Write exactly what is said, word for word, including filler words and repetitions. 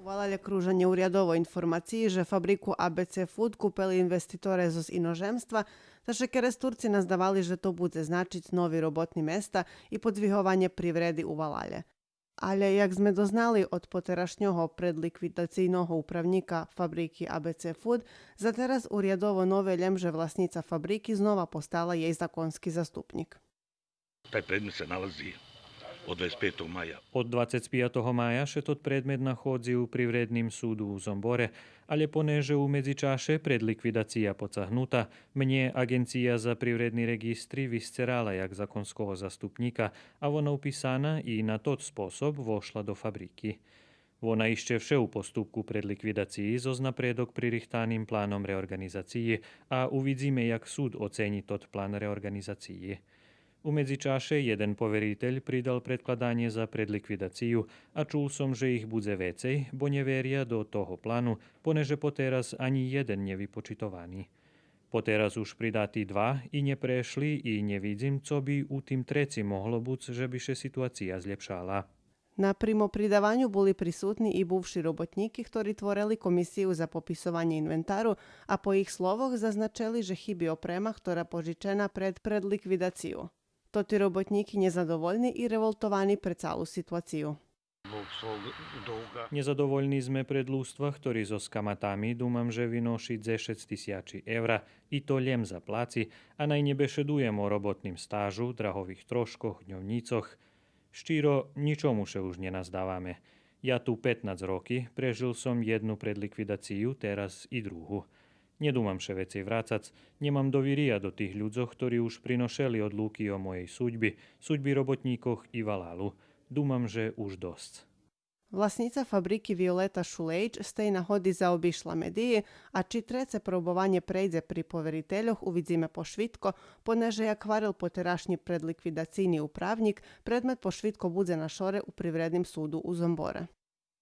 Валалє кружа нєурядово информациї же фабрику А Б Ц Фуд купели инвеститоре зоз иножемства, та ше керез Турци наздавали же то будзе значиц нови роботни места и подвигованє привреди у валалє. Алє, як зме дознали од потерашнього предликвидацийного управнїка фабрики А Б Ц Фуд, за тераз урядово нове лєм же власница фабрики знова постала єй законски заступнїк. Taj predmet se nalazi od dvadeset petog maja. Од двацец пятого мая ше тот предмет находзи у Привредним суду у Зомборе, алє понеже у медзичаше предликвидация поцагнута, мнє Аґенция за привредни реґистри висцерала як законского заступнїка, а вона уписана и на тот способ вошла до фабрики. Вона ище вше у поступку предликвидациї зоз напредок пририхтаним планом реорґанизациї, а увидзиме як суд оценї тот план реорґанизациї. У медзичаше єден поверитель придал предкладанє за предликвидацию, а чул сом же их будзе вецей, бо нє веря до того плану, понеже потераз анї єден нє випочитовани. Потераз уж придати два и нє прешли и нє видзим цо би у тим трецим могло буц же би ше ситуация злєпшала. На примопридаваню були присутни и бувши роботнїки, хтори творели комисию за пописованє инвентару, а по їх словох зазначели же хиби опрема, хтора пожичена пред предликвидацию. Тоти роботнїки нєзадовольни и револтовани пре цалу ситуацию. Zbog svog duga. Нєзадовольни зме пред луства, хтори зоз каматами, думам же виноши дзешец тисячи евра, и то лєм за плаци, а най нє бешедуєм о роботним стажу, драгових трошкох, дньовнїцох. Щиро, нїчому ше уж нє наздаваме. Я ту петнац роки, прежил сом єдну предликвидацию, тераз и другу. Нє думам ше вецей врацац, нємам довирия до тих людзох, хтори уж приношели одлуки о моєй судьби, судьби роботнїкох и валалу. Думам же уж досц. Власница фабрики Виолета Шулеїч з тей нагоди заобишла медиї, а чи треце пробованє прейдзе при поверительох, увидзиме пошвидко, понеже, як гварел потерашнї предликвидацийни управнїк, предмет пошвидко будзе на шоре у Привредним суду у Зомборе.